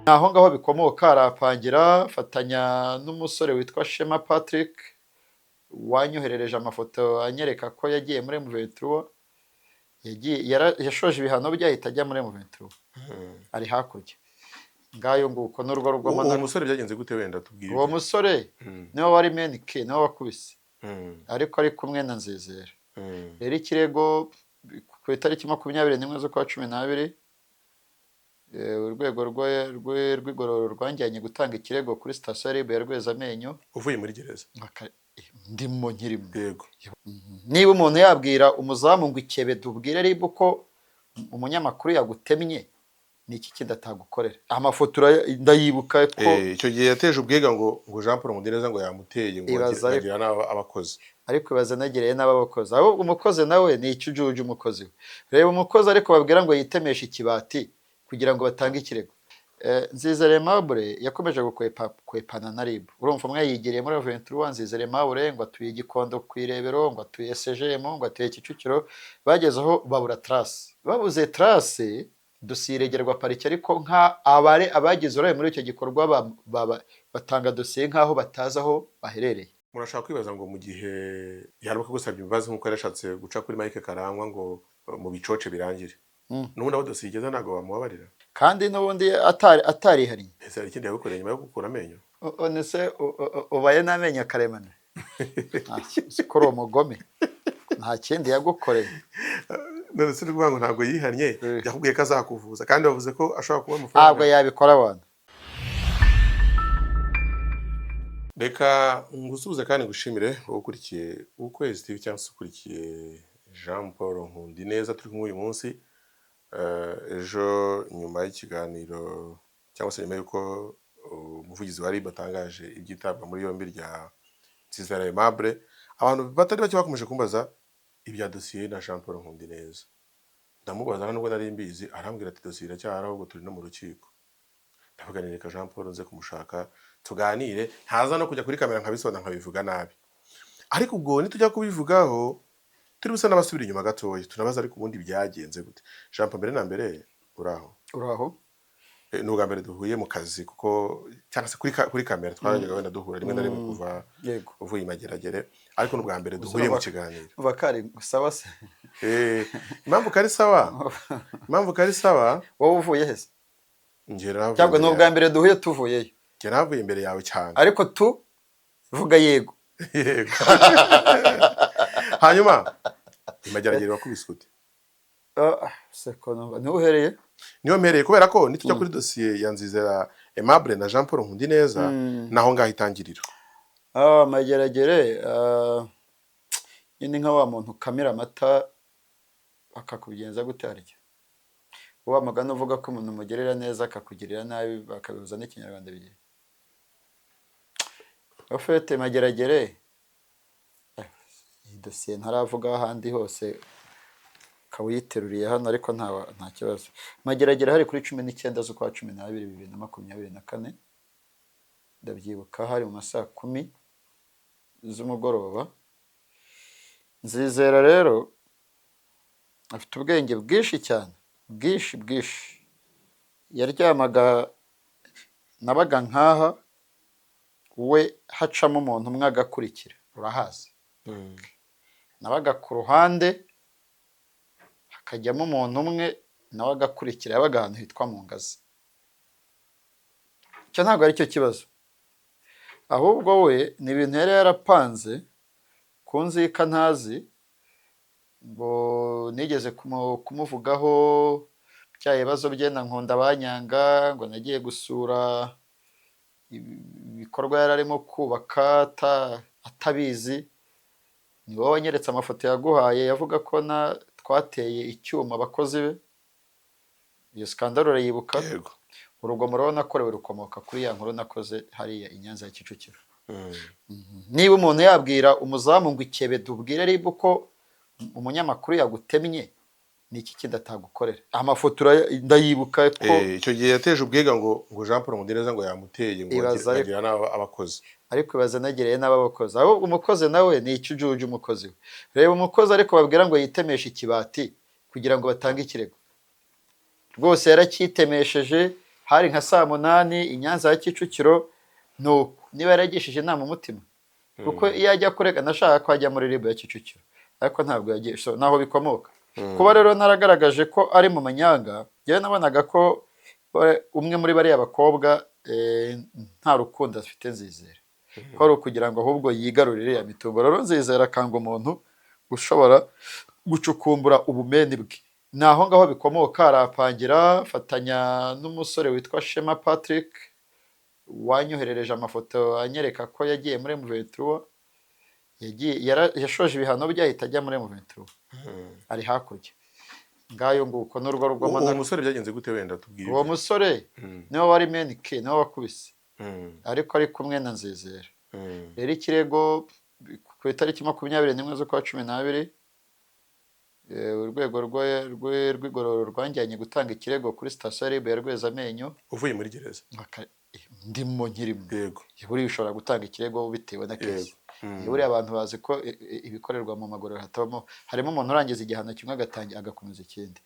Aho ngaho bikomoka. Arapangira, afatanya n'umusore witwa Shema Patrick wanyoherereje amafoto anyereka ko yagiye muri M23. Yagiye yashoje ibihano bye, ahita ajya muri M23, ari hakurya ngayo. Nguko n'urwo rugomo. Uwo musore byagenze gute? Wenda tubwire. Uwo musore niwe wari menike, niwe wakubise, ariko ari kumwe na Nzizera. Rero ikirego ku itariki 21 z'ukwa 12, urwego rw'igororero rwanjyanye gutanga ikirego kuri sitasiyo ya RIB ya Rwezamenyo. Uvuye muri gereza? Ndimo, nkirimo. Yego. Niba umuntu yabwira umuzamu ngo ikebe tubwire RIB ko umunyamakuru yagutemye, ni iki kindi atagukorera? Amafoto ndayibuka ko Icyo gihe yateje ubwega ngo Jean Paul Nkundineza ngo yamuteye, ngo Ibaza ariko. agira n'abakozi. Ariko ibaze, nagereye n'abakozi. Ahubwo umukozi nawe ni ikijuju. Umukozi we, reba umukozi, ariko babwira ngo yitemeshe ikibati kugira ngo batange ikirego. Nzizera Aimable yakomeje gukwepa kwepana na RIB. Urumva, umwe yigiriye muri Ventura, Nzizera Aimable, ngo atuye Gikondo ku Irebero, ngo atuye SGM, ngo atuye Kicukiro. Bageze aho babura trace. Babuze trace, dosiye iregerwa parike, ariko nka abare abagize uruhare muri icyo gikorwa batanga dosiye nk'aho batazi aho baherereye. Murashaka kwibaza ngo mu gihe yarabuka gusabye imbabazi, nk'uko yarashatse guca kuri Mike Karangwa ngo mu bicoce birangire, n'ubundi aho dosiye igeze ntabwo bamubabarira. Kandi n'ubundi atarihariye. Ese hari ikindi yagukoreye nyuma yo gukura amenyo? None se ubaye n'amenyo karemano? Nta ko uri umugome, nta kindi yagukoreye. None se uri kuvuga ngo ntabwo yihannye? Yakubwiye ko azakuvuza, kandi bavuze ko ashobora kuba Ntabwo amafaranga. yabikora abantu. Reka ngusuhuze kandi ngushimire wowe ukurikiye Ukwezi TV cyangwa se ukurikiye Jean Paul Nkundineza turi kumwe uyu munsi. Ejo nyuma y'ikiganiro, cyangwa se nyuma y'uko umuvugizi wa RIB atangaje ibyitabwa muri yombi rya Nzizera Aimable, abantu batari bake bakomeje kumbaza ibya dosiye na Jean Paul Nkundineza. Ndamubaza nubwo nari mbizi, arambwira ati dosiye iracyahari, ahubwo turi no mu rukiko. Ndavuga nti reka Jean Paul nze kumushaka tuganire, ntaza no kujya kuri kamera nkabisobanura nkabivuga nabi. Ariko ubwo nitujya kubivugaho turi busa n'abasubira inyuma gatoya, tunabaza ariko ubundi byagenze gute? Jean Paul, mbere na mbere, uraho? Uraho. Ni ubwa mbere duhuye mu kazi, kuko cyangwa se kuri kamera twarajyaga wenda duhura rimwe na rimwe kuva uvuye i Mageragere, ariko ni ubwa mbere duhuye mu kiganiro. Bakari sawa se? Impamvu kari sawa, impamvu kari sawa. Wowe uvuye he se? Njye navuye Cyangwa ni imbere ubwa yawe. mbere duhuye tuvuyeyo? Njye navuye imbere yawe cyane. Ariko tu vuga yego. Yego. Hanyuma i Mageragere wakubiswe ute? Ah, se ko numva niho uhereye? Niyo mpereye, kubera ko nitujya kuri dosiye ya Nzizera Aimable na Jean Paul Nkundineza, naho ngaho itangiriro. Ah, Mageragere, nyine nka wa muntu ukamira amata akakugenza gute harya? Wa mugani uvuga ko umuntu umugirira neza akakugirira nabi, bakabihuza n'Ikinyarwanda bigira. Au fait, Mageragere, iyi dosiye ntaravuga ahandi hose, ukaba uyiteruriye hano, ariko nta kibazo. Mageragere hari kuri 19 z'ukwa 12 2024, ndabyibuka hari mu ma saa 10 z'umugoroba. Nzizera rero afite ubwenge bwinshi cyane, bwinshi bwinshi. Yaryamaga, nabaga nkaha, we hacamo umuntu umwe agakurikira, urahazi. Nabaga ku ruhande, hakajyamo umuntu umwe nawe agakurikira. Yabaga ahantu hitwa mu Ngazi. Icyo ntabwo ari cyo kibazo, ahubwo we ni ibintu yari yarapanze ku nzika ntazi ngo nigeze kumuvugaho bya bibazo bye na Nkunda banyanga, ngo nagiye gusura ibikorwa yari arimo kubaka atabizi. Ni wowe wanyeretse amafoto yaguhaye, yavuga ko na twateye icyuma abakozi be. Iyo scandale urayibuka? Yego. Urugomo rero nakorewe rukomoka kuri ya nkuru nakoze hariya i Nyanza ya Kicukiro. Niba umuntu yabwira umuzamu ngo ikebe tubwire RIB ko umunyamakuru yagutemye, ni iki kindi atagukorera? Amafoto ndayibuka ko Icyo gihe yateje ubwega ngo Jean Paul Nkundineza ngo yamuteye, ngo Ibaza ariko. agira n'abakozi. Ariko ibaze, nagereye n'abakozi. Ahubwo umukozi nawe ni ikijuju. Umukozi we, reba umukozi, ariko babwira ngo yitemeshe ikibati kugira ngo batange ikirego. Rwose yaracyitemesheje. Hari nka saa 8 i Nyanza ya Kicukiro. Nuko niba yaragishije inama umutima, kuko iyo ajya kurega nashaka ko ajya muri RIB ya Kicukiro, ariko ntabwo yagiye. So, naho bikomoka. Kuba rero naragaragaje ko ari mu manyanga, njyewe nabonaga ko umwe muri bariya bakobwa nta rukundo afite Nzizera, ko ari ukugira ngo ahubwo yigarurire iriya mitungo. Rero Nzizera akanga umuntu ushobora gucukumbura ubumeni bwe. Ni aho ngaho bikomoka. Arapangira, afatanya n'umusore witwa Shema Patrick wanyoherereje amafoto anyereka ko yagiye muri M23. Yagiye yashoje ibihano bye, ahita ajya muri M23, ari hakurya ngayo. Nguko n'urwo rugomo. Uwo musore byagenze gute? Wenda tubwire. Uwo musore niwe wari menike, niwe wakubise, ariko ari kumwe na Nzizera. Rero ikirego ku itariki 21 z'ukwa 12, urwego rw'igororero rwanjyanye gutanga ikirego kuri sitasiyo ya RIB ya Rwezamenyo. Uvuye muri gereza? Ndimo, nkirimo. Buriya ushobora gutanga ikirego bitewe na case. Buriya abantu bazi ko ibikorerwa mu magororero hatabamo, harimo umuntu urangiza igihano kimwe agatangira agakomeza ikindi.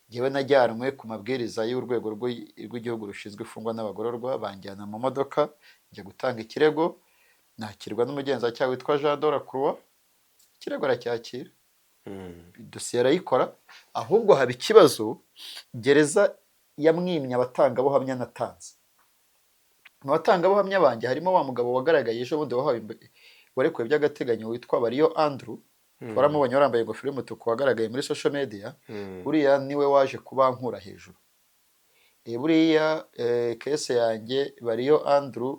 Njyewe najyanwe ku mabwiriza y'urwego rw'igihugu rushinzwe imfungwa n'abagororwa, banjyana mu modoka njya gutanga ikirego, nakirwa n'umugenzacyaha witwa Jean de la Croix. Ikirego aracyakira, dosiye arayikora. Ahubwo haba ikibazo, gereza yamwimye abatangabuhamya natanze. Mu batangabuhamya banjye harimo wa mugabo wagaragaye ejo bundi wahawe warekuwe by'agateganyo witwa Bariyo Andrew. Waramubonye, warambaye ingofero y'umutuku, wagaragaye muri social media. Uriya niwe waje kubankura hejuru. Buriya case yanjye, Bariyo Andrew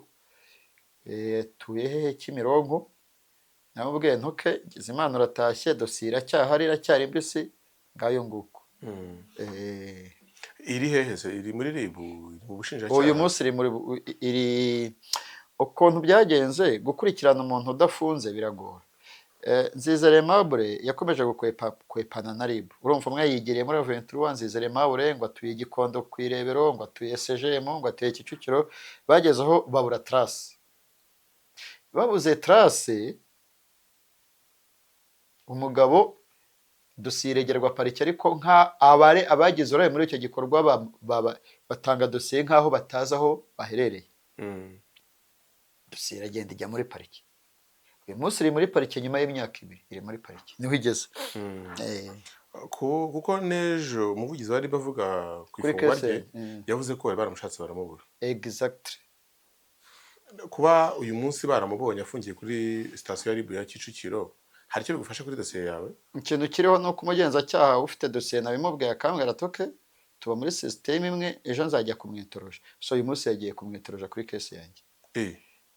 tuye hehe? Kimironko. Namubwiye ntuke ngize Imana uratashye, dosiye iracyahari, iracyari mbisi. Ngayo nguko. Iri hehe se? Iri muri RIB, iri mu bushinjacyaha? Uyu munsi iri muri iri. Ukuntu byagenze, gukurikirana umuntu udafunze biragora. Nzizera Aimable yakomeje gukwepa kwepana na RIB. Urumva, umwe yigiriye muri Aventura, Nzizera Aimable, ngo atuye Gikondo ku Irebero, ngo atuye SGM, ngo atuye Kicukiro. Bageze aho babura trace. Babuze trace, umugabo dosiye iregerwa parike, ariko nka abare abagize uruhare muri icyo gikorwa batanga dosiye nk'aho batazi aho baherereye. Dosiye iragenda ijya muri parike. Uyu munsi iri muri parike, nyuma y'imyaka 2 iri muri parike, niho igeze. Kuko n'ejo umuvugizi wa RIB avuga ku kuri ifungwa case rye, yavuze ko bari baramushatse baramubura. Exactly. Kuba uyu munsi baramubonye afungiye kuri sitasiyo ya RIB ya Kicukiro, hari icyo bigufasha kuri dosiye yawe? Ikintu kiriho ni uko umugenzacyaha ufite dosiye nabimubwiye, akambwira ati: "Okay, tuba muri sisiteme imwe, ejo nzajya kumwitoroja." So uyu munsi yagiye kumwitoroja kuri case yanjye.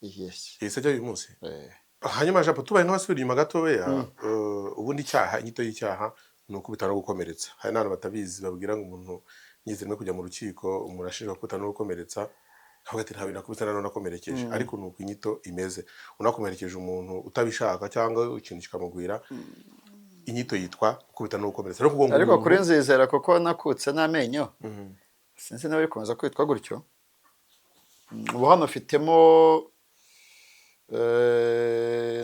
Yes. Yahise ajya uyu munsi? Eh. Hanyuma Japo, tubaye nk'abasubira inyuma gatoya, ubundi icyaha, inyito y'icyaha ni ukubita no gukomeretsa. Hari n'abantu batabizi, babwira ngo umuntu nyize rimwe kujya mu rukiko, umuntu ashinjwa gukubita no gukomeretsa, akavuga ati: "Ntabwo nakubita nanone nakomerekeje." Ariko ni uko inyito imeze. Unakomerekeje umuntu utabishaka cyangwa ikintu kikamugwira, inyito yitwa gukubita no gukomeretsa. Ariko kugonga Ariko umuntu kuri Nzizera, kuko nakutse n'amenyo, sinzi niba bikomeza kwitwa gutyo. Ubu hano ufitemo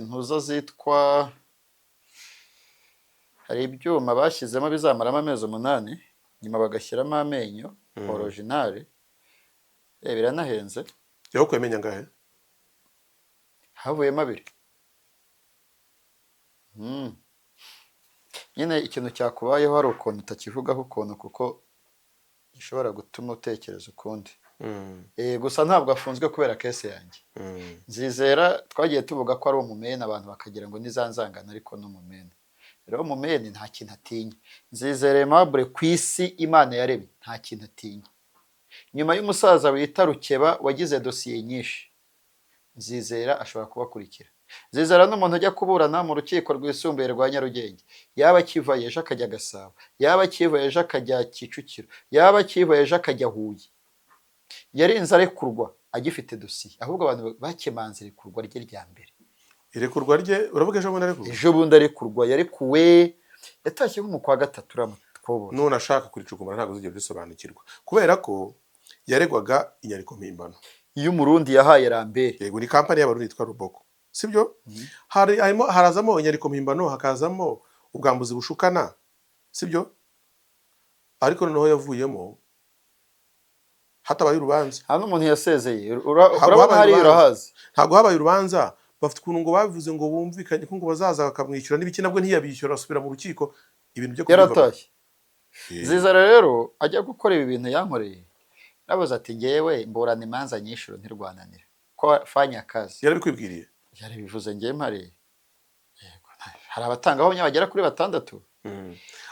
ntuza zitwa, hari ibyuma bashyizemo bizamaramo amezi 8, nyuma bagashyiramo amenyo original. Biranahenze. Yagukuye amenyo angahe? Havuyemo abiri. Nyine ikintu cyakubayeho hari ukuntu utakivugaho ukuntu, kuko gishobora gutuma utekereza ukundi. Gusa ntabwo afunzwe kubera case yanjye. Nzizera twagiye tuvuga ko ari umumena, abantu bakagira ngo ni za nzangano, ariko ni umumena. Rero umumeni nta kintu atinya. Nzizera Aimable, ku isi Imana yaremye nta kintu atinya. Nyuma y'umusaza wita Rukeba wagize dosiye nyinshi, Nzizera ashobora kubakurikira. Nzizera ni umuntu ujya kuburana mu rukiko rwisumbuye rwa Nyarugenge, yaba akivaye ejo akajya Gasabo, yaba akivaye ejo akajya Kicukiro, yaba akivaye ejo akajya Huye. Yarinze arekurwa agifite dosiye. Ahubwo abantu bakemanze irekurwa rye rya mbere. Irekurwa rye, uravuga ejo bundi arekurwa? Ejo bundi arekurwa, yarekuwe yatashye nko mu kwa gatatu, uriya mukobwa. None ashaka kuricukumbura ntabwo uzigera urisobanukirwa, kubera ko yaregwaga inyandiko mpimbano. Iyo Umurundi yahaye Rambert. Yego, ni kampani y'Abarundi yitwa Ruboko, sibyo? Hari harimo, harazamo inyandiko mpimbano, hakazamo ubwambuzi bushukana, sibyo? Ariko noneho yavuyemo Hatabaye urubanza. Nta n'umuntu yasezeye. Ntabwo Urabona habaye hariya urubanza. Urahazi. Ntabwo habaye urubanza. Bafite ukuntu ngo babivuze ngo bumvikanye ko ngo bazaza bakamwishyura n'ibiki, nabwo ntiyabishyura, asubira mu rukiko, ibintu byo kubyumva. Yaratashye. Nzizera rero ajya gukora ibi bintu yankoreye, nabuze ati: "Ngewe mburana imanza nyinshi ntirwananira ko fanya kazi." Yarabikwibwiriye? Yarabivuze ngewe mpari. Yego, hari abatangabuhamya bagera kuri batandatu.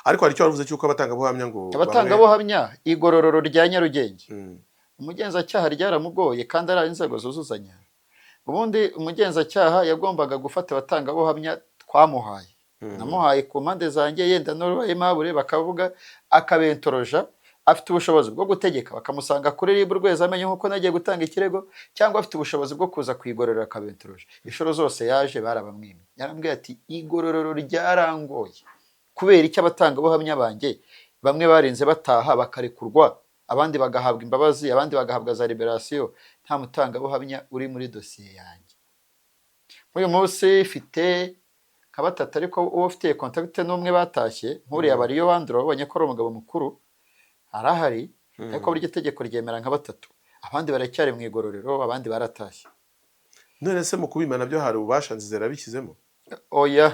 Ariko hari icyo wavuze cy'uko abatangabuhamya ngo Abatangabuhamya, igororero rya Nyarugenge, umugenzacyaha ryaramugoye kandi ari inzego zuzuzanya. Ubundi umugenzacyaha yagombaga gufata abatangabuhamya twamuhaye, namuhaye ku mpande zanjye, yenda n'uruhare bakavuga, akabentoroja. Afite ubushobozi bwo gutegeka bakamusanga kuri RIB Rwezamenyo nk'uko nagiye gutanga ikirego, cyangwa afite ubushobozi bwo kuza ku igororero akabentoroja. Inshuro zose yaje barabamwimye. Yarambwiye ati: "Igororero ryarangoye. Kubera icyo abatangabuhamya banjye bamwe barinze bataha bakarekurwa, abandi bagahabwa imbabazi, abandi bagahabwa za liberasiyo, nta mutangabuhamya uri muri dosiye yanjye?" Nk'uyu munsi mfite nka batatu, ariko uwo ufitiye contact n'umwe batashye, nk'uriya bariyo wandura, wabonye ko ari umugabo mukuru, arahari. Ariko burya itegeko ryemera nka batatu, abandi baracyari mu igororero, abandi baratashye. None se mu kubima nabyo hari ububasha Nzizera bishyizemo? Oya,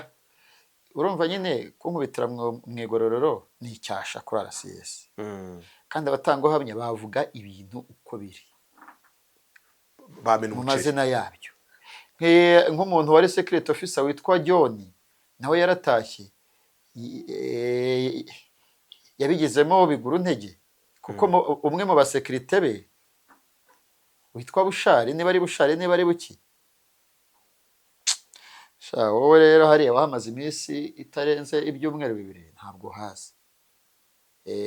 urumva nyine kunkubitira mu igororero ni icyasha kuri RCS, kandi abatangabuhamya bavuga ibintu uko biri bamena mu umuceri. Mazina yabyo. Nk'umuntu wari security officer witwa John, nawe yaratashye. Yabigizemo biguru ntege, kuko umwe mu basekirite be witwa Bushari, niba ari Bushari, niba ari Buki. Sha wowe rero hariya wahamaze iminsi itarenze ibyumweru 2, ntabwo hazi.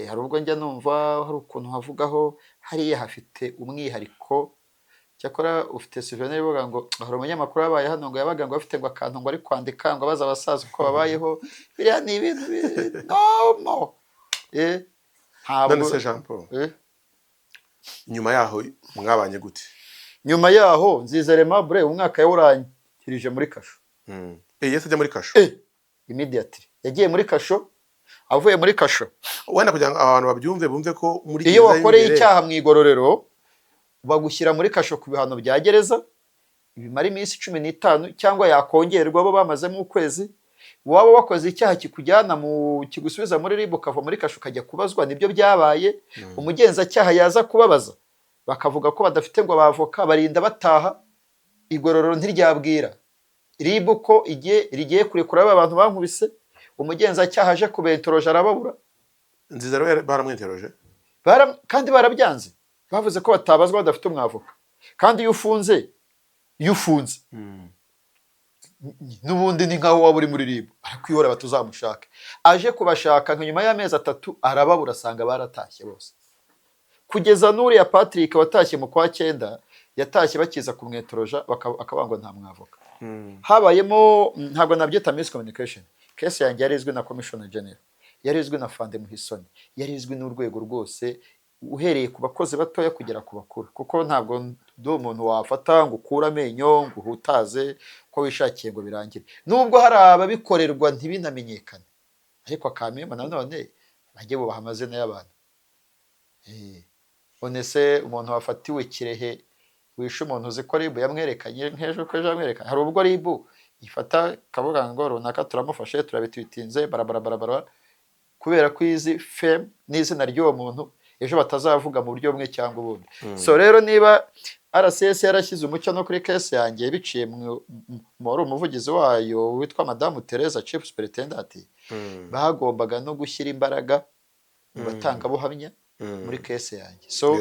Hari ubwo njya numva hari ukuntu havugaho hariya hafite umwihariko. Cyakora ufite souvenir ivuga ngo hari umunyamakuru wabaye hano, ngo yabaga ngo afite ngo akantu ngo ari kwandika, ngo abaza abasaza uko babayeho. Biriya ni ibintu no ntabwo. None se Jean Paul, nyuma yaho mwabanye gute? Nyuma yaho Nziza Aimable umwaka yawurangirije muri kasho. Yahise ajya muri kasho? Immediately yagiye muri kasho. Avuye muri kasho, Wenda kugira ngo abantu babyumve, bumve ko muri iyo gereza wakoreye y'imbere- icyaha mu igororero bagushyira muri kasho ku bihano bya gereza bimara iminsi 15 cyangwa yakongerwa bo bamazemo ukwezi. Waba wakoze icyaha kikujyana mu kigusubiza muri RIB, ukava muri kasho ukajya kubazwa. Nibyo byabaye. Umugenzacyaha yaza kubabaza bakavuga ko badafite ngo abavoka, barinda bataha. Igororero ntiryabwira RIB ko igiye rigiye kurekura ba bantu bankubise. Umugenzacyaha aje kubentoroja arababura. Nziza rero baramwinteroje? Kandi barabyanze, bavuze ko batabazwa badafite umwavoka. Kandi iyo ufunze n'ubundi ni nkaho waba uri muri RIB, arakwihora batuzamushake. Aje kubashaka nka nyuma y'amezi 3 arababura, asanga baratashye bose, kugeza n'uriya Patrick watashye mu kwa cyenda. Yatashye bakiza kumwetoroja, akavuga ngo nta mwavoka. Habayemo, ntabwo nabyita miscommunication. Case yanjye yari izwi na commissioner general, yari izwi na Fande Muhisoni, yari izwi n'urwego rwose, uhereye ku bakozi batoya kugera ku bakuru, kuko ntabwo ndi umuntu wafata ngo ukure amenyo ngo uhutaze uko wishakiye ngo birangire, nubwo hari ababikorerwa ntibinamenyekane. Ariko akamemba nanone bajye bubaha amazina y'abantu. None se umuntu wafatiwe Kirehe wishe umuntu, uzi ko RIB yamwerekanye nk'ejo, ko ejo yamwerekanye? Hari ubwo RIB ifata ikavuga ngo runaka turamufashe, turabitwitinze, barabara, kubera ko izi fame n'izina ry'uwo muntu ejo batazavuga mu buryo bumwe cyangwa ubundi. So rero niba RCS yarashyize umucyo no kuri case yanjye biciye mu wari umuvugizi wayo witwa Madamu Teresa, Chief Superintendent, bagombaga no gushyira imbaraga mu batangabuhamya muri case yanjye. So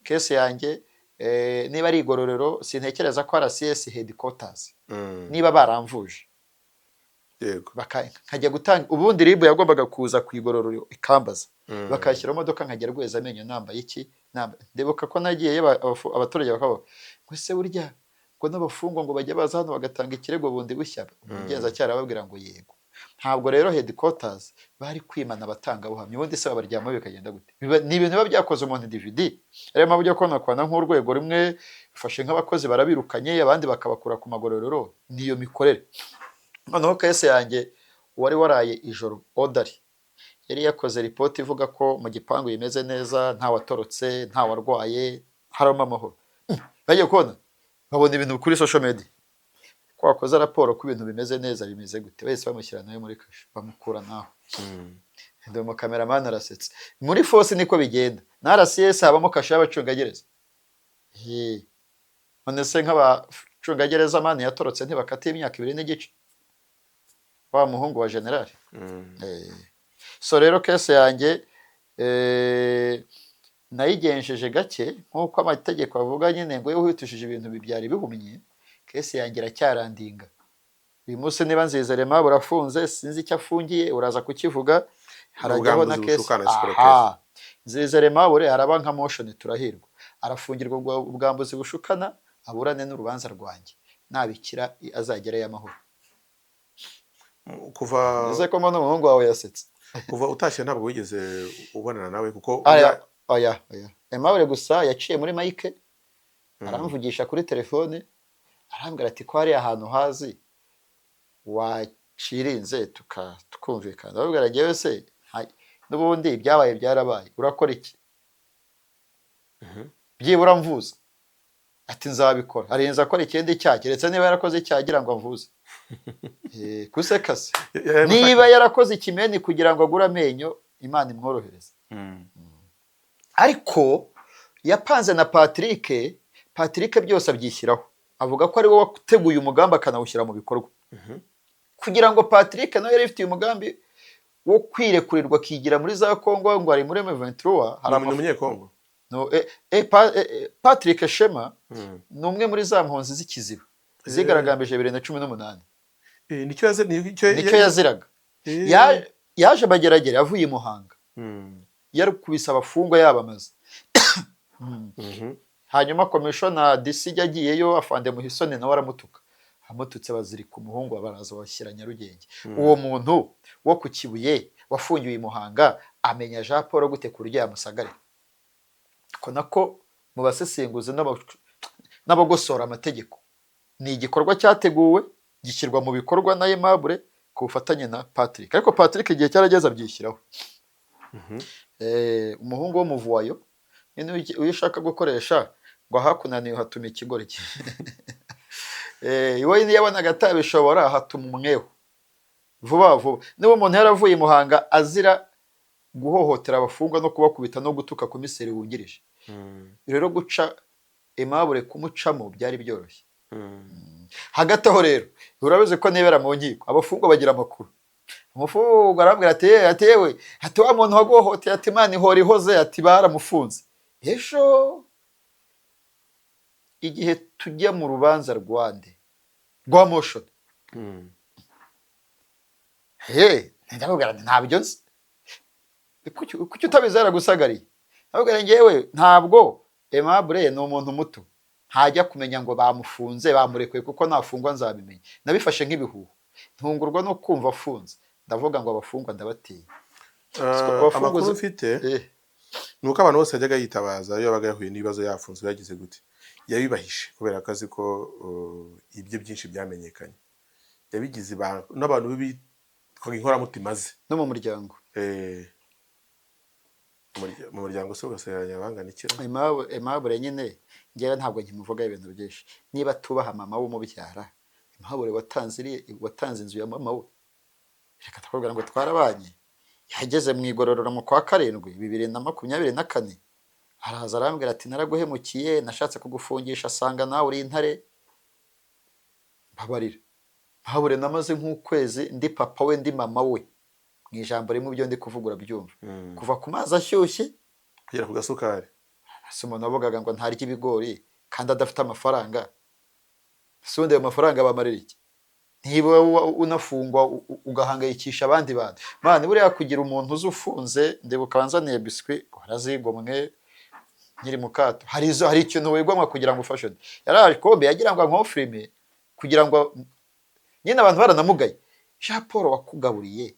case yanjye, niba ari igororero, sintekereza ko RCS headquarters, niba baramvuje nkajya gutanga, ubundi RIB yagombaga kuza ku igororero ikambaza, bakashyira imodoka nkajya Rwezamenyo nambaye iki? Ndibuka ko nagiye abaturage bakavuga ngo ese burya ngo n'abafungwa ngo bajya baza hano bagatanga ikirego bundi bushya? Umugenzacyaha arababwira ngo yego. Ntabwo rero headquarters bari kwimana abatangabuhamya. Ubundi se babaryamaho bikagenda gute? Ni ibintu biba byakoze umuntu DVD. Ariyo mpamvu ujya kubona ukabona nk'urwego rumwe rufashe nk'abakozi barabirukanye, abandi bakabakura ku magororero. Niyo mikorere. Noneho case yanjye, uwari waraye ijoro odari Yari yakoze ripoti ivuga ko mu gipangu bimeze neza, nta watorotse, nta warwaye, harimo amahoro. Bagiye kubona babona ibintu kuri social media ko wakoze raporo ko ibintu bimeze neza, bimeze gute? Wese bamushyira nawe muri kasho, bamukura naho. Ndi umukameramani arasetse. Muri force niko bigenda, na RCS habamo kasho y'abacungagereza. None se nk'abacungagereza mani yatorotse ntibakatiye imyaka 2.5 wa muhungu wa generali? So rero case yanjye nayigenjeje gake nk'uko amategeko avuga nyine, ngo iyo wihutishije ibintu bibyara ibihumye. Case yanjye iracyarandinga uyu munsi. Niba Nziza Aimable urafunze, sinzi icyo afungiye, uraza kukivuga, harajyaho na Ubwambuzi case. bushukana, escroquerie. Aha Nziza Aimable araba nka Moshions Turahirwa, arafungirwa ubwambuzi bushukana, aburane n'urubanza rwanjye, nabikira azagerayo amahoro. Kuva Ese ko mbona umuhungu wawe yasetse? Kuva utashye ntabwo wigeze ubonana nawe kuko Aya, oya, oya, Aimable gusa yaciye muri Mike aramvugisha kuri telefone, arambwira ati ko hari ahantu hazi wacirinze tukumvikana. Ndababwira njyewe se n'ubundi ibyabaye byarabaye, urakora iki? Byibura mvuza. Ati nzabikora. Arinze akora ikindi cyaha, keretse niba yarakoze icyaha agira ngo amvuze. Kuseka se? Niba yarakoze ikimeni kugira ngo agure amenyo, Imana imworohereze. Ariko yapanze na Patrick. Patrick byose abyishyiraho, avuga ko ari we wateguye umugambi akanawushyira mu bikorwa, kugira ngo Patrick nawe yari afitiye umugambi wo kwirekurirwa akigira muri za Congo, ngo ari muri M23. Hari Ni umunyekongo? No, Patrick Shema ni umwe muri za mpunzi z'ikiziba zigaragambije 2018. Nicyo nicyo Nicyo yaziraga. Yaje Mageragere avuye i Muhanga, yarukubise abafungwa yabamaze. Hanyuma komishona DC yagiyeyo, afande Muhisoni nawe aramutuka, amututse bazirika umuhungu, baraza bashyira Nyarugenge. Uwo muntu wo ku Kibuye wafungiwe i Muhanga amenya Jean Paul gute ku buryo yamusagarira? Ko nako mu basesenguzi n'abagosora amategeko, ni igikorwa cyateguwe gishyirwa mu bikorwa na Aimable ku bufatanye na Patrick, ariko Patrick igihe cyarageze abyishyiraho. Umuhungu w'umuvuwayo nyine, iyo ushaka gukoresha ngo ahakunaniye uhatuma ikigoryi. Iwe niyo yabonaga atabishobora ahatuma umweho vuba vuba. Niba umuntu yaravuye i Muhanga azira guhohotera abafungwa no kubakubita no gutuka komiseri wungirije, rero guca Aimable, kumucamo byari byoroshye. Hagati aho rero urabizi ko nibera mu nkiko, abafungwa bagira amakuru. Umufungwa arambwira ati "Yewe," ati yewe, ati wa muntu waguhohoteye, ati Imana ihora ihoze, ati baramufunze ejo. Igihe tujya mu rubanza rwande rwa Moshions, he ndamubwira nti ntabyo nzi. Kuki utabizi? Yaragusagariye. Ndamubwira njyewe ntabwo, Aimable ni umuntu muto, ntajya kumenya ngo bamufunze, bamurekuye, kuko nafungwa nzabimenya. Nabifashe nk'ibihuha, ntungurwa no kumva afunze. Ndavuga ngo abafungwa ndabatinya. Amakuru mfite ni uko abantu bose yajyaga yitabaza iyo yabaga yahuye n'ibibazo, yafunzwe, yagize gute, yabibahishe kubera ko azi ko ibye byinshi byamenyekanye. Yabigize ibanga n'abantu bitwaga inkoramutima ze. No mu muryango. Mu muryango se ugasanga bangana iki? Aimable nyine njyewe ntabwo nkimuvuga ibintu byinshi. Niba tubaha mama w'umubyara, Aimable watanze inzu ya mama we, reka tukubwira ngo twarabanye. Yageze mu igororero mu kwa karindwi 2024, araza arambwira ati naraguhemukiye, nashatse kugufungisha asanga nawe uri intare, mbabarira. Aimable namaze nk'ukwezi ndi papa we, ndi mama we, mu ijambo rimwe ibyo ndi kuvuga urabyumva, kuva ku mazi ashyushye kugera ku gasukari. Si umuntu wavugaga ngo ntarya ibigori kandi adafite amafaranga? Ese ubundi ayo mafaranga bamarira iki niba unafungwa ugahangayikisha abandi bantu? Mani buriya kugira umuntu uzi ufunze, ndibuka wanzaniye biswi warazigomwe nkiri mu kato. Hari izo, hari ikintu wigomwa kugira ngo ufashe undi. Yaraje kombe yagira ngo ankonfirime, kugira ngo nyine abantu baranamugaye. Jean Paul wakugaburiye,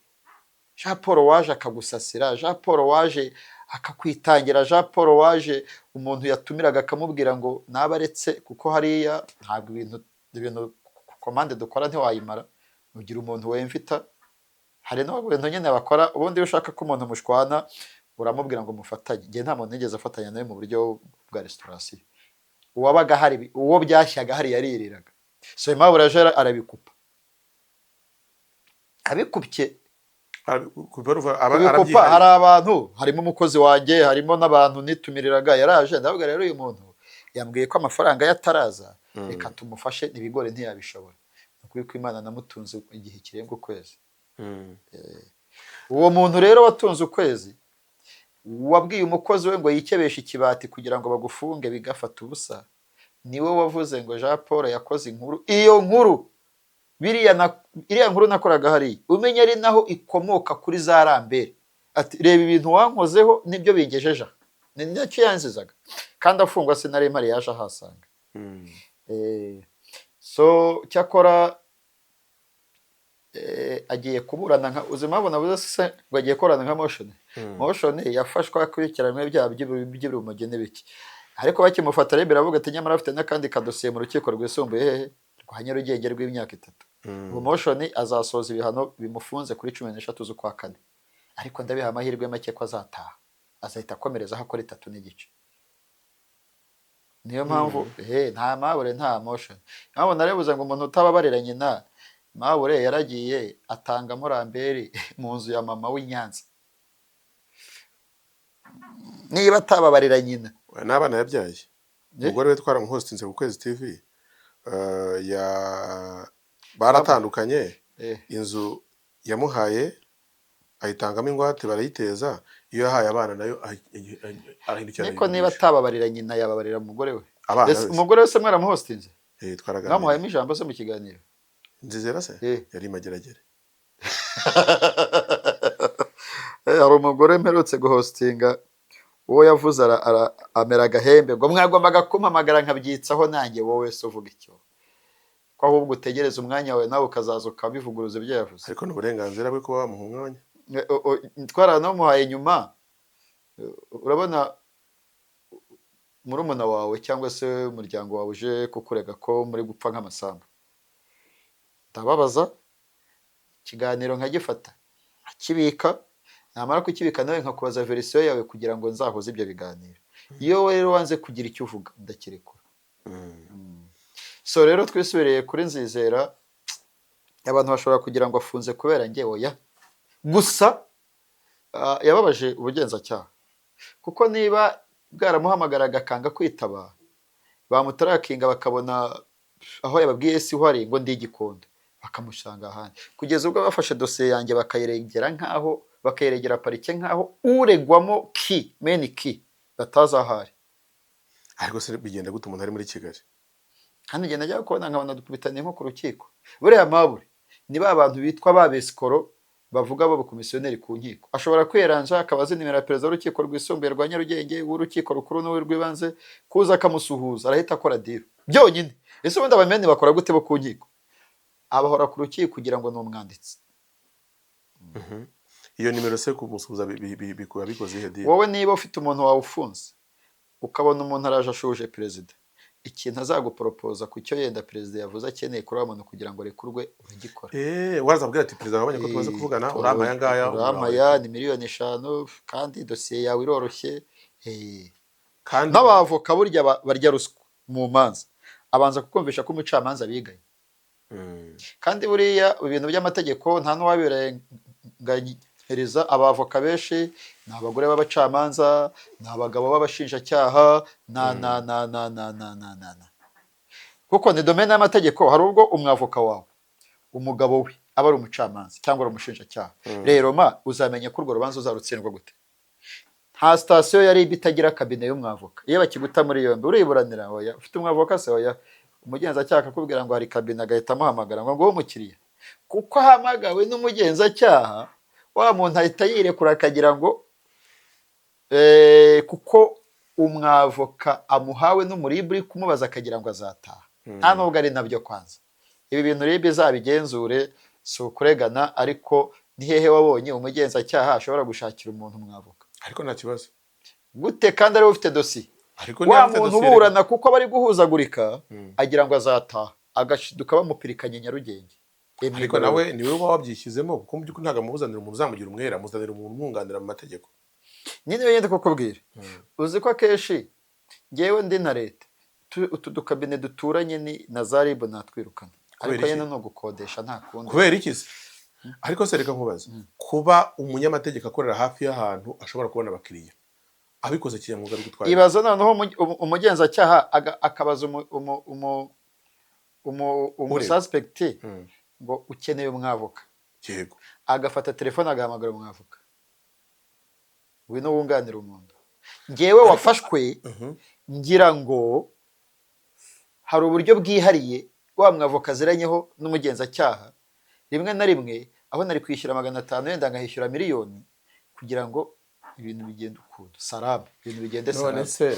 Jean Paul waje akagusasira, Jean Paul waje akakwitangira, Jean Paul waje umuntu yatumiraga akamubwira ngo naba aretse, kuko hariya ntabwo ibintu komande dukora ntiwayimara, ugira umuntu wemvita. Hari n'ibintu nyine bakora. Ubundi iyo ushaka ko umuntu mushwana, uramubwira ngo mufatanye. Njye nta muntu nigeze afatanya nawe mu buryo bwa restauration. Uwabaga hari uwo byashyaga hari yaririraga. So Aimable aje arabikupa, abikupye. Kubikupa, hari abantu, harimo umukozi wanjye, harimo n'abantu nitumiriraga. Yaraje, ndavuga rero uyu muntu yambwiye ko amafaranga ye ataraza, reka tumufashe ibigori, ntiyabishobora. Ni ukuri ko Imana namutunze igihe kirenga ukwezi. Uwo muntu rero watunze ukwezi, wabwiye umukozi we ngo yikebeshe ikibati kugira ngo bagufunge bigafata ubusa, niwe wavuze ngo Jean Paul yakoze inkuru. Iyo nkuru, biriya na iriya nkuru nakoraga hariya, umenya ari naho ikomoka kuri za Rambere, ati reba ibintu wankozeho nibyo bingejeje aha. Ni nacyo yanzizaga. Kandi afungwa sinari mpari, yaje ahasanga. So cyakora agiye kuburana nka, uzi impamvu navuze se ngo agiye kuburana nka Motion? Motion yafashwe akurikiranywe ibyaha by'urumogi n'ibiki, ariko bakimufata rero biravuga ati nyamara afite n'akandi kadosiye mu rukiko rwisumbuye hehe rwa Nyarugenge rw'imyaka 3. Ubu Motion azasoza ibihano bimufunze kuri 13 z'ukwa kane, ariko ndabiha amahirwe make ko azataha, azahita akomereza aho akora 3 n'igice. Niyo mpamvu nta Mabure, nta Motion. Impamvu narabivuze ngo umuntu utababarira nyina, Mabure yaragiye atangamo Ramberi mu nzu ya mama w'i Nyanza. Niba atababarira nyina. N'abana yabyaye. Umugore we twaramuhostinze ku Kwezi TV, ya baratandukanye. Inzu yamuhaye ayitangamo ingwate, barayiteza. Iyo yahaye abana nayo arahindukira Niko niba arayigurisha. atababarira nyina, yababarira umugore we? Abana Ese be. umugore we se mwaramuhostinze? Eh, twaraganiriye. Mwamuhayemo ijambo se mu kiganiro? Nzizera se? Eh. Yari Mageragere. Hari umugore mperutse guhostinga, uwo yavuze amera agahembe ngo mwagombaga kumpamagara nkabyitsaho nanjye. Wowe se uvuga icyo ko ahubwo utegereza umwanya wawe, nawe ukazaza ukabivuguruza ibyo yavuze? Ariko ni uburenganzira bwe kuba wamuha umwanya. Twaranamuhaye nyuma. Urabona murumuna wawe cyangwa se umuryango wawe uje kukurega ko muri gupfa nk'amasambu, ndababaza, ikiganiro nkagifata nkakibika, namara kukibika nawe nkakubaza version yawe kugira ngo nzahuze ibyo biganiro. Iyo rero wanze kugira icyo uvuga, ndakirekura. So rero twisubiriye kuri Nzizera, abantu bashobora kugira ngo afunze kubera njye. Oya, gusa yababaje ubugenzacyaha, kuko niba bwaramuhamagaraga akanga kwitaba, bamutarakinga bakabona aho yababwiye si ho ari, ngo ndi Igikondo, bakamusanga ahandi, kugeza ubwo bafashe dosiye yanjye bakayiregera nk'aho, bakayiregera parike nk'aho uregwamo ki meni ki batazi aho ari. Ariko se bigenda gute umuntu ari muri Kigali? Hano igenda ajya kubona nkabona dukubitaniye nko ku rukiko. Buriya Mabure ni ba bantu bitwa ba besikoro bavuga b'abakomisiyoneri ku nkiko. Ashobora kwiyeranja akaba azi nimero ya perezida w'urukiko rwisumbuye rwa Nyarugenge, w'urukiko rukuru n'uw'urw'ibanze, kuza akamusuhuza arahita akora deal byonyine. Ese ubundi abameni bakora gute bo ku nkiko? Abahora ku rukiko kugira ngo ni umwanditsi. Iyo nimero se kumusuhuza bikuba bikoze ihe deal? Wowe niba ufite umuntu wawe ufunze, ukabona umuntu araje ashuhuje perezida, ikintu azaguporopoza ku cyo yenda perezida yavuze akeneye kuri wa muntu kugira ngo arekurwe, uragikora. Waza abwira ati perezida wabonye ko tumaze kuvugana, urampa aya ngaya. Urampa ni miliyoni 5 kandi dosiye yawe iroroshye. Kandi N'abavoka burya barya ruswa mu manza, abanza kukumvisha ko umucamanza biganye. Kandi buriya ibintu by'amategeko nta n'uwabirenganyiriza. Abavoka benshi ni abagore b'abacamanza, ni abagabo b'abashinjacyaha, na na na na na na na na na, kuko ni domaine y'amategeko. Hari ubwo umwavoka wawe umugabo we aba ari umucamanza cyangwa ari umushinjacyaha. Rero ma uzamenya ko urwo rubanza uzarutsindwa gute? Nta sitasiyo ya RIB itagira cabinet y'umwavoka. Iyo bakiguta muri yombi uriburanira? Oya. Ufite umwavoka se? Oya. Umugenzacyaha akakubwira ngo hari cabinet, agahita amuhamagara ngo nguhe umukiriya. Kuko ahamagawe n'umugenzacyaha, wa muntu ahita yirekura akagira ngo kuko umwavoka amuhawe n'umuribu uri kumubaza, akagira ngo azataha. Nta nubwo ari nabyo. Kwanza ibi bintu RIB izabigenzure. Si ukuregana, ariko ni hehe wabonye umugenzacyaha ashobora gushakira umuntu umwavoka? Ariko nta kibazo. Gute kandi ariwe ufite dosiye? Ariko Wa niba afite muntu dosiye uburana, kuko bari guhuzagurika, agira ngo azataha, agashiduka bamupirikanye Nyarugenge. Ariko nawe niwe uba wabyishyizemo, kuko mu by'ukuri ntabwo amuzanira umuntu uzamugira umwere, amuzanira umuntu umwunganira mu mategeko. Nyine iyo ngenda kukubwira, uzi ko akenshi ngewe ndi na leta, utu dukabine duturanye ni na za RIB natwirukana. Kubera Ariko iki? nyine ni ugukodesha, nta kundi. Kubera iki se? Ariko se reka nkubaze, kuba umunyamategeko akorera hafi y'ahantu ashobora kubona abakiriya, abikoze kinyamwuga bigutwara? Ibaza noneho umugenzacyaha akabaza umususpect ngo ukeneye umwavoka, agafata telefone agahamagara umwavoka, ngwino wunganira umuntu. Ngewe wafashwe, ngira ngo hari uburyo bwihariye wa mwavoka aziranyeho n'umugenzacyaha. Rimwe na rimwe aho nari kwishyura 500, wenda nkahishyura miliyoni kugira ngo ibintu bigende ukuntu salamu, ibintu bigende None salamu. se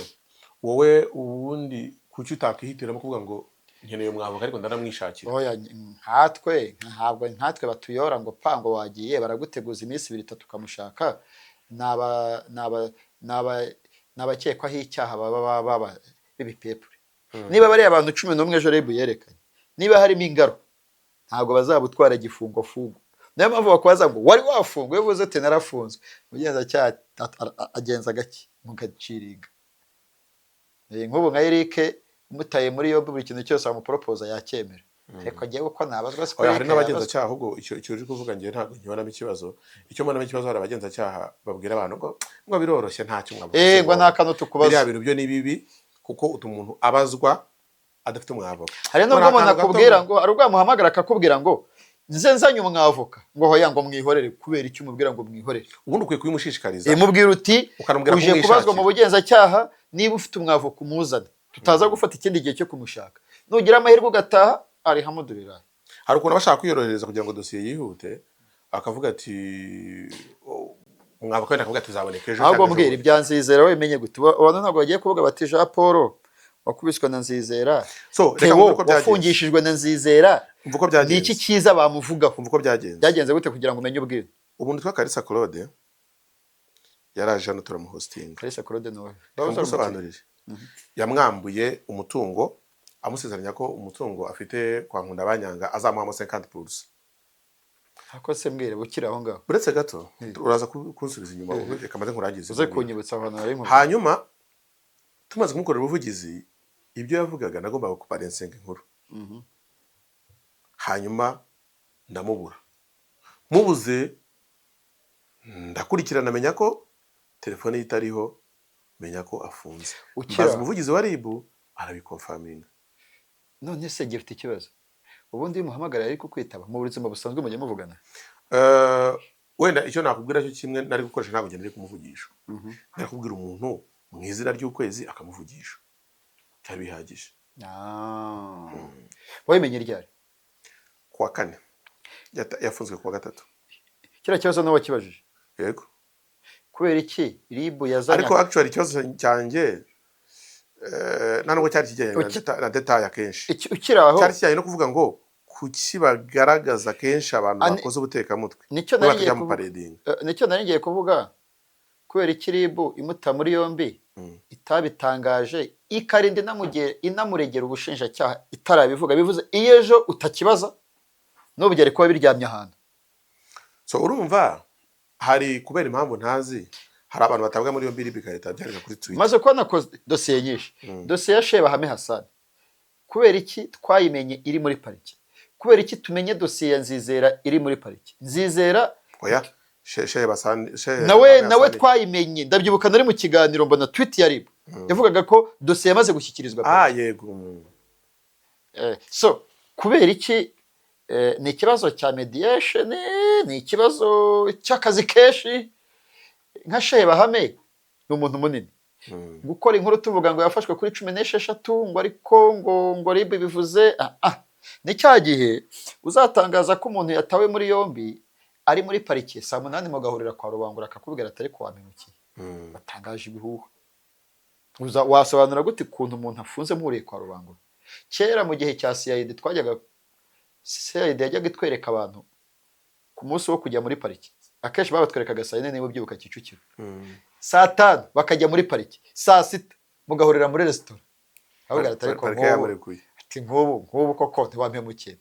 wowe ubundi kuki utakwihitiramo kuvuga ngo nkeneye umwavoka ariko ndanamwishakira? Oya, nkatwe ntabwo, nkatwe batuyora ngo pango wagiye, baraguteguza iminsi 2, 3 ukamushaka. Ni abakekwaho icyaha baba baba b'ibipepure. Niba bariya abantu 11 ejo RIB yerekanye, niba harimo ingaro, ntabwo bazabutwara gifungo fungo. Niyo mpamvu bakubaza ngo wari wafungwa, iyo uvuze ati narafunzwe, umugenzacyaha agenza gake mugaciringa. Nk'ubu nka Eric umutaye muri yombi, buri kintu cyose wamuporopoza yacyemera, ariko njyewe uko nabazwa siko Oya, hari Eric yabazwa. n'abagenzacyaha. Ahubwo icyo uri kuvuga njyewe ntabwo nkibonamo ikibazo. Icyo mbonamo ikibazo, hari abagenzacyaha babwira abantu ngo biroroshye, ntacyo umwavoka si Ngo nta ngombwa. kantu tukubaza. Biriya bintu byo ni bibi, kuko utuma umuntu abazwa adafite umwavoka. Hari Ngo n'ubwo ni umuntu akantu gato. akubwira ngo hari ubwo yamuhamagara akakubwira ngo nze nzanye umwavoka, ngo hoya, ngo mwihorere. Kubera icyo umubwira ngo mwihorere? Ubundi ukwiye kubimushishikariza. Mubwira uti Ukanamubwira uje kubazwa mu kumwishakira. bugenzacyaha, niba ufite umwavoka umuzane, tutaza gufata ikindi gihe cyo kumushaka. Nugira amahirwe ugataha, alhamdulillah. Hari ukuntu aba ashaka kwiyorohereza kugira ngo dosiye yihute, akavuga ati "Oh, umwavoka wenda," akavuga ati zaboneka ejo Ahubwo cyangwa ejo mbwira bundi. ibya Nzizera wemenye gute? Abantu ntabwo bagiye kuvuga bati Jean Paul wakubiswe na Nzizera, So reka Theo mvuge uko byagenze. wafungishijwe na Nzizera, Umva uko ni byagenze. iki cyiza bamuvugaho? Umva uko byagenze. Byagenze gute kugira ngo umenye ubwiru? Umuntu witwa Kalisa Claude yaraje hano turamuhostinga. Kalisa Claude ni wowe? Musobanurire. Yamwambuye umutungo, amusezeranya ko umutungo afite kwa Nkunda Banyanga azamuhamo 50%. Ako se mbwire ukiri aho ngaho. Uretse gato, uraza kunsubiza inyuma, reka maze nkurangize. Uze kunyibutsa aho hantu nari nkubwiye. Hanyuma tumaze kumukorera ubuvugizi, ibyo yavugaga nagombaga kubarensenga inkuru, hanyuma ndamubura. Mubuze ndakurikirana, menya ko telefone ye itariho, menya ko afunze. Ukira. Mbaza umuvugizi wa RIB, arabiconfirminga. None se gifite ikibazo, ubundi iyo umuhamagara yari kukwitaba? Mu buzima busanzwe mujya muvugana? Wenda icyo nakubwira cyo kimwe nari gukoresha, ntabwo ngenda kumuvugisha, nari kubwira umuntu mu izina ry'ukwezi akamuvugisha, byari bihagije. Ah. Wabimenye ryari? Kuwa kane. Yafunzwe kuwa gatatu. Kiriya kibazo nawe wakibajije? Yego. Kubera iki RIB yazanye Ariko actually ikibazo cyanjye nta nubwo cyari kijyanye na détail akenshi. Ukiri aho. Cyari kijyanye no kuvuga ngo kuki bagaragaza kenshi abantu bakoze ubutekamutwe Nicyo bo nari ngiye bakajya mu kuvuga. paredinga. Nicyo nari ngiye kuvuga, kubera iki RIB imuta muri yombi itabitangaje, ikarinda inamuregera ubushinjacyaha itarabivuga? Bivuze iyo ejo utakibaza n'ubu byari kuba biryamye ahantu. So urumva, hari kubera impamvu ntazi, hari abantu batabwa muri yombi RIB igahita byandika kuri Twitter. Maze kubona ko dosiye nyinshi, dosiye ya Shebahame Hassan, kubera iki twayimenye iri muri pariki? Kubera iki tumenye dosiye ya Nzizera iri muri pariki? Nzizera Oya, Shehe Basani, Shehe nawe Bahame nawe Hassan. Twayimenye, ndabyibuka nari mu kiganiro, mbona tweet ya RIB yavugaga ko dosiye yamaze gushyikirizwa Ah, pariki. yego. So kubera iki? Ni ikibazo cya mediation, ni ikibazo cy'akazi kenshi. Nka Shebahame ni umuntu munini, gukora inkuru tuvuga ngo yafashwe kuri 16, ngo ariko ngo RIB bivuze, ah, ah. Ni cya gihe uzatangaza ko umuntu yatawe muri yombi ari muri parike saa 8, mugahurira kwa Rubangura, akakubwira ati ariko wampemukiye, batangaje ibihuha. Wasobanura gute ukuntu umuntu afunze muhuriye kwa Rubangura? Kera mu gihe cya CID, twajyaga CID yajyaga itwereka abantu ku munsi wo kujya muri pariki. Akenshi babatwerekaga saa 4, niba ubyibuka, Kicukiro. Saa 5 bakajya muri pariki, saa 6 mugahurira muri resitora. Ahubwo ati ariko Parike nk'ubu yamurekuye. Ati nk'ubu koko ntiwampemukiye.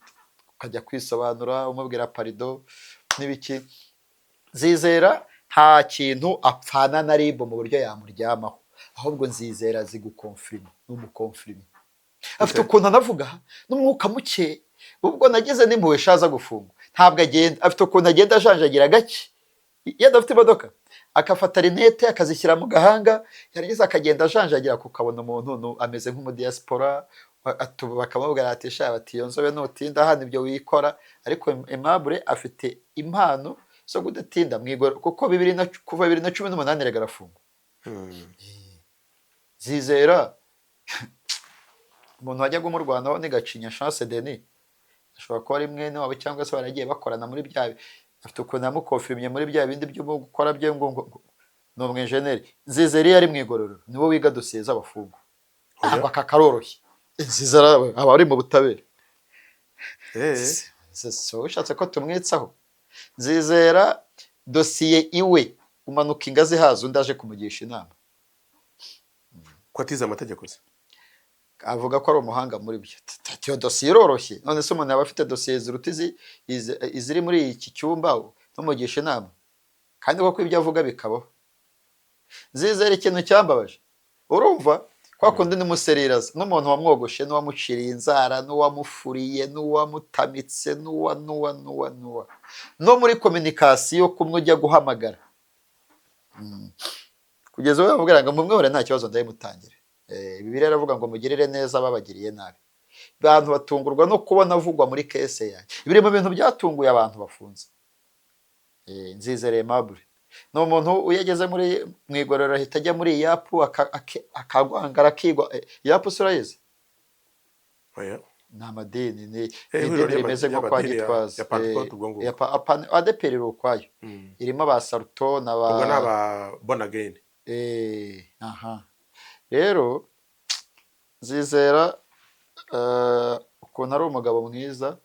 Ukajya kwisobanura umubwira pardon n'ibiki. Nzizera nta kintu apfana na RIB mu buryo yamuryamaho, ahubwo Nzizera azi gukonfirima, ni umukonfirime. Afite ukuntu anavuga n'umwuka muke. Ubwo nagize n'impuhwe, shaza gufungwa ntabwo agenda, afite ukuntu agenda ajanjagira gake. Iyo adafite imodoka akafata rinete akazishyira mu gahanga, yarangiza akagenda ajanjagira, kukabona umuntu ameze nk'umudiyasipora. Bakamubwira ati: "Sha," bati, "iyo nzobe nutinda hano ibyo wikora." Ariko Aimable afite impano zo kudatinda mu igoro, kuko kuva 2018 rega arafungwa. Zizera umuntu wajyaga umurwanaho ni Gacinya Chance Denis, ashobora kuba ari mwene wabo cyangwa se baragiye bakorana muri bya, afite ukuntu yamukonfirimye muri bya bindi byo gukora bye, ngo ni umwenjeneri. Nzizera iyo ari mu igororero niwe wiga dosiye z'abafungwa. Ntabwo aka karoroshye, Nzizera aba ari mu butabera. Si wowe ushatse ko tumwitsaho. Nzizera dosiye iwe umanuka ingazi haza undi aje kumugisha inama. Ko atize amategeko se? Avuga ko ari umuhanga muri byo. Ati: "Iyo dosiye iroroshye." None se umuntu yaba afite dosiye ziruta iziri muri iki cyumba tumugisha inama? Kandi koko ibyo avuga bikabaho. Nzizera ikintu cyambabaje, urumva kwa kundi n'umuseriraza n'umuntu wamwogoshe n'uwamuciriye inzara n'uwamufuriye n'uwamutamitse n'uwa n'uwa n'uwa n'uwa no muri communication kumwe ujya guhamagara. Kugeza ubu bamubwira ngo mumwihore, nta kibazo, ndayimutangira. Bibiliya iravuga ngo mugirire neza ababagiriye nabi. Abantu batungurwa no kubona avugwa muri case yanjye. Biri mu bintu byatunguye abantu bafunze. Nzizere Aimable ni umuntu iyo ageze muri mu igororero ahita ajya muri yapu akagwangara akigwa. Yapu se urayizi? Oya. Ni amadini, ni Eh, ni ihuriro idini rimeze nko kwa ry'amadini Gitwaza. ya Pentecote ubwo ngubwo. Ya ADEPR iri ukwayo, irimo ba Saruto na ba Ubwo ni aba born again. Aha rero Nzizera, ukuntu ari umugabo mwiza,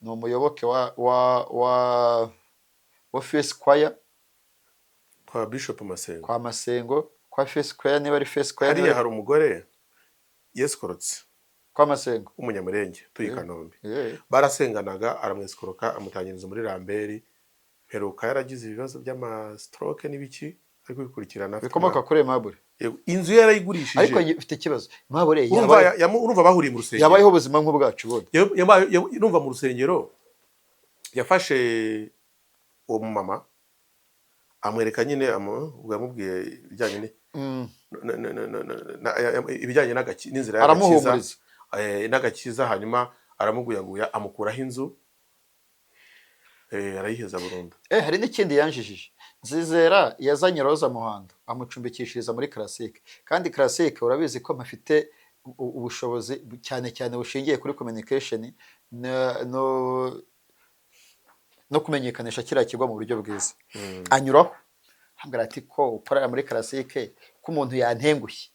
ni umuyoboke wa Fesi Kwaya. Kwa Bishop Masengo. Kwa Masengo, kwa Fesi Kwaya, niba ari Fesi Kwaya. Hariya hari umugore yesikorotse Kwa Masengo. w'Umunyamurenge utuye i Kanombe. Barasenganaga, aramwesikoroka, amutangiriza muri Ramberi. Mperuka yaragize ibibazo by'amastroke n'ibiki, ari kubikurikirana afite Bikomoka umwana. kuri Aimable. Yego, inzu ye yarayigurishije. Ariko mfite ikibazo, Aimable Urumva urumva bahuriye mu rusengero. yabayeho ubuzima nk'ubwacu bundi. Urumva mu rusengero yafashe uwo mumama amwereka nyine, ubwo yamubwiye ibijyanye ibijyanye n'inzira y'agakiza. Aramuhumuriza. N'agakiza, hanyuma aramuguyaguya, amukuraho inzu, arayiheza burundu. Hari n'ikindi yanjijije. Nzizera yazanye Roza Muhando amucumbikishiriza muri Classic, kandi Classic urabizi ko mpafite ubushobozi cyane cyane bushingiye kuri communication no kumenyekanisha kiriya kigo mu buryo bwiza. Anyuraho ambwira ati: "Ko ukorera muri Classic, ko umuntu yantengushye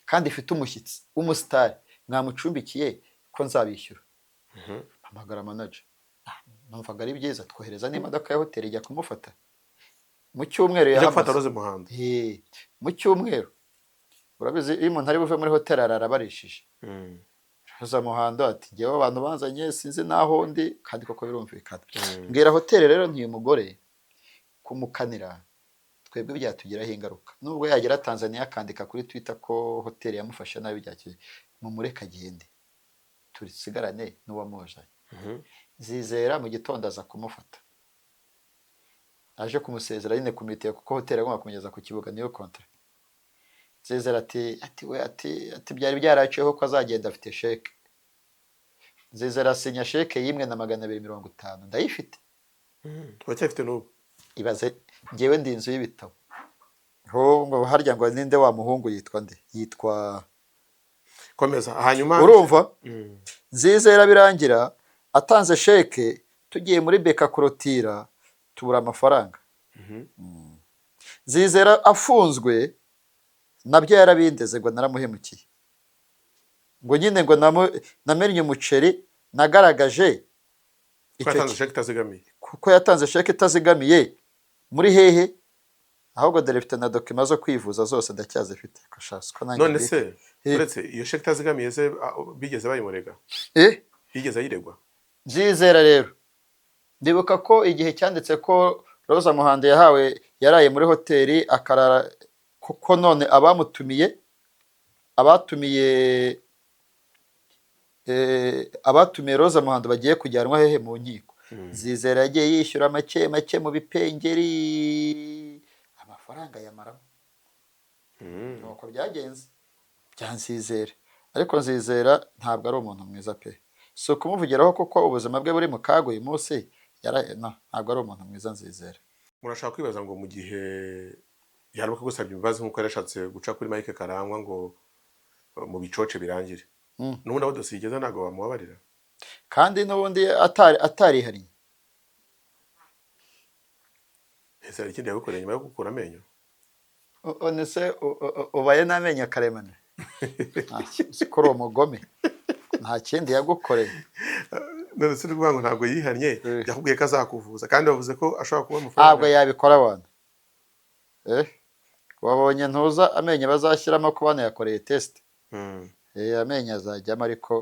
kandi ifite umushyitsi w'umusitari, mwamucumbikiye ko nzabishyura?" Mpamagara manager. Numvaga ari byiza, twohereza n'imodoka ya hoteli ijya kumufata mu cyumweru. Ujya gufata Yahamaze Rose Muhando. Mu cyumweru, urabizi iyo umuntu ari buve muri hoteli arara abarishije. Roza Muhando ati: "Njyewe abantu banzanye sinzi n'aho ndi." Kandi koko birumvikana. Mbwira hoteli rero nti: "Uyu mugore kumukanira twebwe byatugiraho ingaruka, nubwo yagera Tanzania akandika kuri Twitter ko hoteli yamufashe nabi, byakire, mumureke agende turisigarane n'uwamuzanye." Zizera mu gitondo aza kumufata aje kumusezera nyine ku mitiyo, kuko hoteli agomba kumugeza ku kibuga, niyo contrat. Nzizera ati we ati byari byaraciyeho ko azagenda afite sheke. Nzizera asinya sheke y'imwe na 250, ndayifite. Uracyafite n'ubu? Ibaze, ngewe ndi inzu y'ibitabo. Ho ngo harya ngo ninde wa muhungu yitwa nde, yitwa Komeza hanyuma. Urumva Nzizera birangira atanze sheke, tugiye muri BK kurotira tubura amafaranga. Nzizera afunzwe nabyo yarabindeze ngo naramuhemukiye, ngo nyine ngo namennye umuceri nagaragaje Ko icyo yatanze sheke itazigamiye. Kuko yatanze sheke itazigamiye muri hehe? Ahubwo dore mfite na document zo kwivuza zose ndacyazifite. Ko sha, siko nanjye None se Eh. uretse iyo sheke itazigamiye se, bigeze bayimurega? Eh? Yigeze ayiregwa? Nzizera rero, ndibuka ko igihe cyanditse ko Roza Muhando yahawe, yaraye muri hoteli akarara, kuko none abamutumiye, abatumiye abatumiye Roza Muhando bagiye kujyanwa hehe? Mu nkiko. Nzizera yagiye yishyura make make mu bipengeri, amafaranga yamaramo. Nuko byagenze bya Nzizera. Ariko Nzizera ntabwo ari umuntu mwiza pe, si ukumuvugiraho kuko ubuzima bwe buri mu kaga uyu munsi. No, ntabwo ari umuntu mwiza Nzizera. Murashaka kwibaza ngo mu gihe yaramuka gusabye imbabazi nk'uko yarashatse guca kuri Mike Karangwa ngo mu bicoce birangire, n'ubundi aho dosiye igeze ntabwo bamubabarira. Kandi n'ubundi atarihariye. Ese hari ikindi yagukoreye nyuma yo gukura amenyo? None se ubaye n'amenyo karemano? Uzi ko uri umugome, nta kindi yagukoreye. None se uri kuvuga ngo ntabwo yihannye? Yakubwiye ko azakuvuza, kandi bavuze ko ashobora kuba Ntabwo amafaranga. yabikora abantu. Wabonye ntuza amenyo bazashyiramo ko banayakoreye test. Amenyo azajyamo, ariko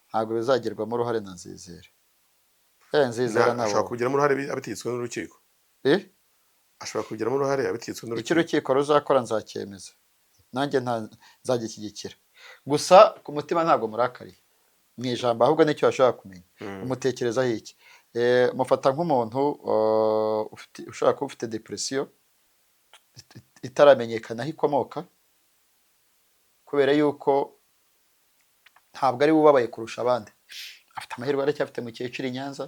ntabwo bizagirwamo uruhare na Nzizera. Nzizera Ashobora nabo kubigiramo uruhare abitegetswe n'urukiko. Ashobora kubigiramo uruhare abitegetswe Icyo n'urukiko. urukiko ruzakora nzacyemeza, nanjye nzagishyigikira. Gusa ku mutima ntabwo murakariye mu ijambo, ahubwo nicyo bashobora kumenya. Umutekerezaho iki? Mufata nk'umuntu ushobora kuba ufite depression itaramenyekana aho ikomoka, kubera yuko ntabwo ari we ubabaye kurusha abandi. Afite amahirwe, aracyafite mukecuru i Nyanza.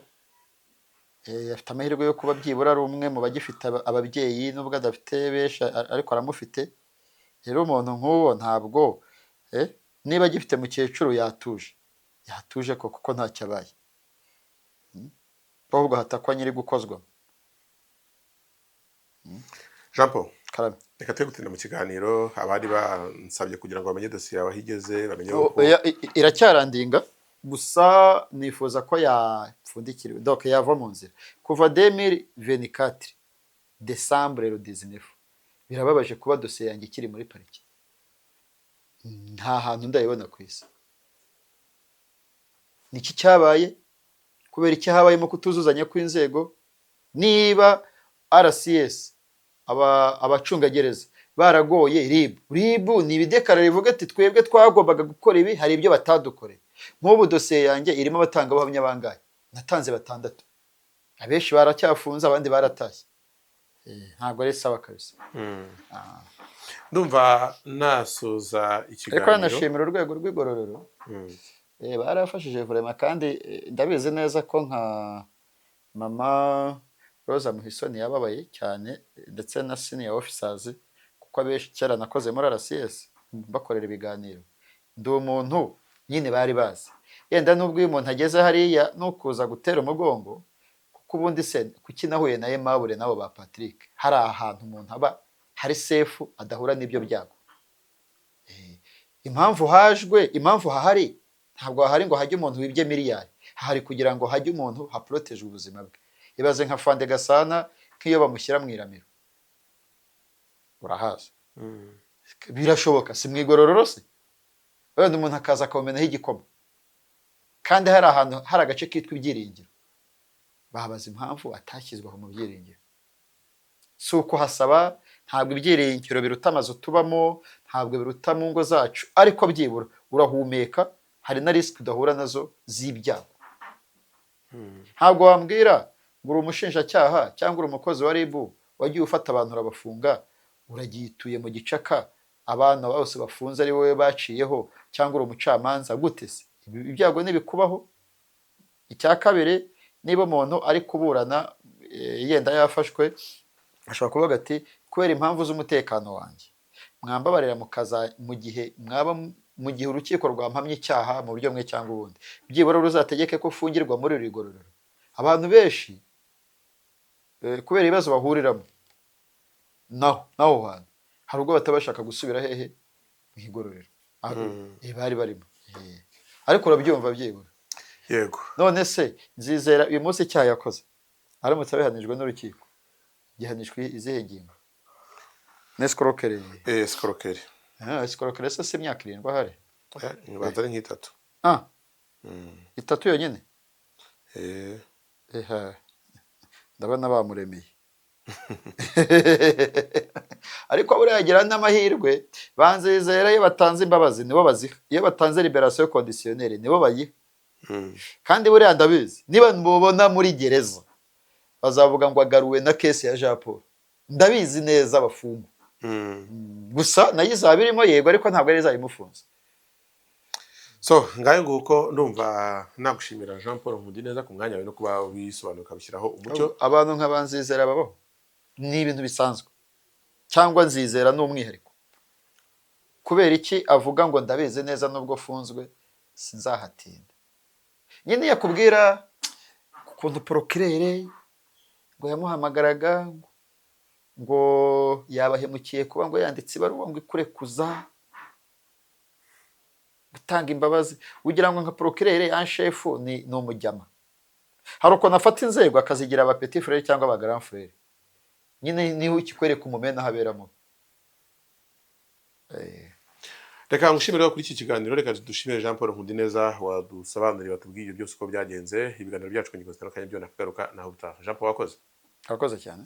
Afite amahirwe yo kuba byibura ari umwe mu bagifite ababyeyi, nubwo adafite benshi, ariko aramufite. Rero umuntu nk'uwo ntabwo, niba agifite mukecuru yatuje, yatuje ko kuko ntacyo abaye. Ahubwo hatakwa nyiri gukozwa. Jean Paul. Karame. Reka twe gutinda mu kiganiro. Abari bansabye kugira ngo bamenye dosiye yawe aho igeze, bamenye uko Oya, iracyarandinga. Gusa nifuza ko yapfundikiriwe, donc yava mu nzira. Kuva 2024 décembre le 19, birababaje kuba dosiye yanjye ikiri muri pariki. Nta hantu ndayibona ku isi. Niki cyabaye? Kubera iki habayemo kutuzuzanya kw'inzego? Niba RCS, abacungagereza baragoye RIB, RIB ni ibidekara rivuga ati twebwe twagombaga gukora ibi, hari ibyo batadukoreye. Nk'ubu dosiye yanjye irimo abatangabuhamya bangahe? Natanze batandatu, abenshi baracyafunze, abandi baratashye. Ntabwo ari sawa kabisa. Ndumva nasoza Ariko ikiganiro. nanashimira urwego rw'igororero. Barafashije vraiment, kandi ndabizi neza ko nka mama Roza Muhisoni yababaye cyane, ndetse na senior officers, kuko abenshi kera nakoze muri RCS bakorera ibiganiro, ndi umuntu nyine bari bazi. Yenda nubwo iyo umuntu ageze hariya nukuza gutera umugongo, kuko ubundi se kuki nahuye na Aimable nabo ba Patrick? Hari ahantu umuntu aba hari safe, adahura n'ibyo byago. Impamvu hajwe, impamvu hahari, ntabwo hahari ngo hajye umuntu wibye miliyari, hahari kugira ngo hajye umuntu haprotejwe ubuzima bwe. Ibaze nka Fande Gasana, nk'iyo bamushyira mu Iramiro, urahazi? Birashoboka, si mu igororero se? Wenda umuntu akaza akawumenaho igikoma, kandi hari ahantu hari agace kitwa Ibyiringiro. Babaza impamvu atashyizwe aho mu Byiringiro. Si uko hasaba, ntabwo Ibyiringiro biruta amazu tubamo, ntabwo biruta mu ngo zacu, ariko byibura urahumeka, hari na risk udahura nazo z'ibyago. Ntabwo wambwira ngo uri umushinjacyaha cyangwa uri umukozi wa RIB, wagiye ufata abantu urabafunga, uragituye mu gicaka, abana bose bafunze ari wowe baciyeho, cyangwa uri umucamanza, gute se? Ibyago ntibikubaho? Icya kabiri, niba umuntu ari kuburana, yenda yafashwe, ashobora kuvuga ati kubera impamvu z'umutekano wanjye mwambabarira mukaza mu gihe mwaba, mu gihe urukiko rwampamye icyaha mu buryo bumwe cyangwa ubundi, byibura ruzategeke ko ufungirwa muri iri gororero. Abantu benshi, kubera ibibazo bahuriramo naho hantu, hari ubwo bataba bashaka gusubira hehe? Mu igororero aho bari barimo. Ariko urabyumva byibura. Yego. None se Nzizera uyu munsi icyaha yakoze, aramutse abihanijwe n'urukiko, gihanishwa izihe ngingo? Ni escroquerie. Escroquerie. Escroquerie se si imyaka 7 ahari? Ibanza ari nk'itatu. Ah, 3 yonyine? Eha, ndabona bamuremeye. Ariko buriya yagira n'amahirwe. Banzizera iyo batanze imbabazi nibo baziha, iyo batanze libération conditionnelle nibo bayiha. Kandi buriya ndabizi, niba mubona muri gereza bazavuga ngo agaruwe na case ya Jean Paul. Ndabizi neza abafungwa. Gusa nayo izaba irimo, yego, ariko ntabwo ari izaba imufunze. So ngayo nguko, ndumva nagushimira, Jean Paul Nkundineza, ku mwanya wawe no kuba wisobanura ukabishyiraho umucyo. Abantu nka Banzizera babaho, ni ibintu bisanzwe, cyangwa Nzizera ni umwihariko? Kubera iki avuga ngo ndabizi neza nubwo funzwe sinzahatinda? Nyine yakubwira ukuntu procureur ngo yamuhamagaraga ngo yabahemukiye kuba ngo yanditse ibaruwa ngo ikurekuza gutanga imbabazi, ugira ngo nka procureur en chef ni umujyama. Hari ukuntu afata inzego akazigira aba petit frère cyangwa aba grand frère. Nyine niho ikikwereka umumena aho aberamo. Reka ngushimire kuri iki kiganiro. Reka dushimire Jean Paul Nkundineza wadusobanuriye, watubwiye ibyo byose uko byagenze. Ibiganiro byacu ku ngingo zitandukanye byo nakagaruka naho ubutaha. Jean Paul, wakoze. Urakoze cyane.